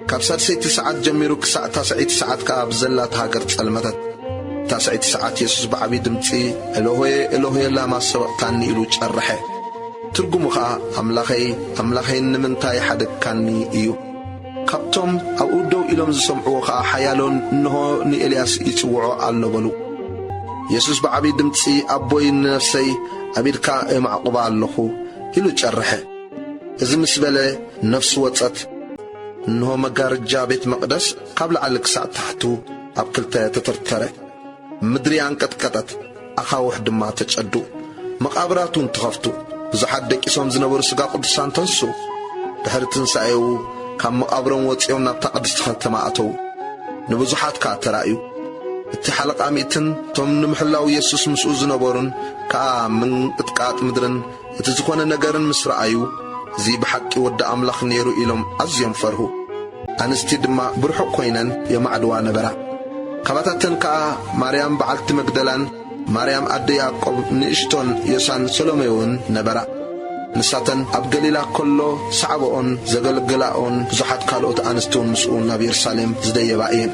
ካብ ሳድሰይቲ ሰዓት ጀሚሩ ክሳዕ ታስዐይቲ ሰዓት ከኣ ብዘላ እታ ሃገር ጸልመተት። ታስዐይቲ ሰዓት የሱስ ብዓቢ ድምጺ፣ "ኤሎሄ፣ ኤሎሄ፣ ላማ ሰበቕታኒ?" ኢሉ ጨርሐ። ትርጉሙ ኸኣ፣ "ኣምላኸይ፣ ኣምላኸይ፣ ንምንታይ ሓደግካኒ?" እዩ። ካብቶም ኣብኡ ደው ኢሎም ዝሰምዕዎ ኸኣ ሓያሎን፣ "እንሆ፣ ንኤልያስ ይጽውዖ ኣሎ" በሉ። የሱስ ብዓቢ ድምጺ፣ "ኣቦይ፣ ንነፍሰይ ኣብ ኢድካ የማዕቁባ ኣለኹ" ኢሉ ጨርሐ። እዚ ምስ በለ፣ ነፍሱ ወጸት። እንሆ፣ መጋረጃ ቤት መቕደስ ካብ ላዕሊ ክሳዕ ታሕቱ ኣብ ክልተ ተተርተረ። ምድሪ ኣንቀጥቀጠት፣ ኣኻውሕ ድማ ተጨዱ። መቓብራት እውን ተኸፍቱ። ብዙሓት ደቂሶም ዝነበሩ ሥጋ ቅዱሳን ተንስኡ። ድሕሪ ትንሳኤኡ ካብ መቓብሮም ወጺኦም ናብታ ቅድስቲ ከተማ ኣተዉ። ንብዙሓት ከኣ ተራእዩ። እቲ ሓለቓ ሚእትን እቶም ንምሕላው የሱስ ምስኡ ዝነበሩን ከኣ ምንቅጥቃጥ ምድርን እቲ ዝኾነ ነገርን ምስ ረኣዩ፣ "እዚ ብሓቂ ወዲ ኣምላኽ ነይሩ" ኢሎም ኣዝዮም ፈርሁ። ኣንስቲ ድማ ብርሑቕ ኮይነን የማዕድዋ ነበራ። ካባታተን ከኣ ማርያም በዓልቲ መግደላን ማርያም ኣደ ያዕቆብ ንእሽቶን ዮሳን ሰሎሜ እውን ነበራ። ንሳተን ኣብ ገሊላ ከሎ ዝሰዓባኦን ዘገልገላኦን ብዙሓት ካልኦት ኣንስቲ እውን ምስኡ ናብ የሩሳሌም ዝደየባ እየን።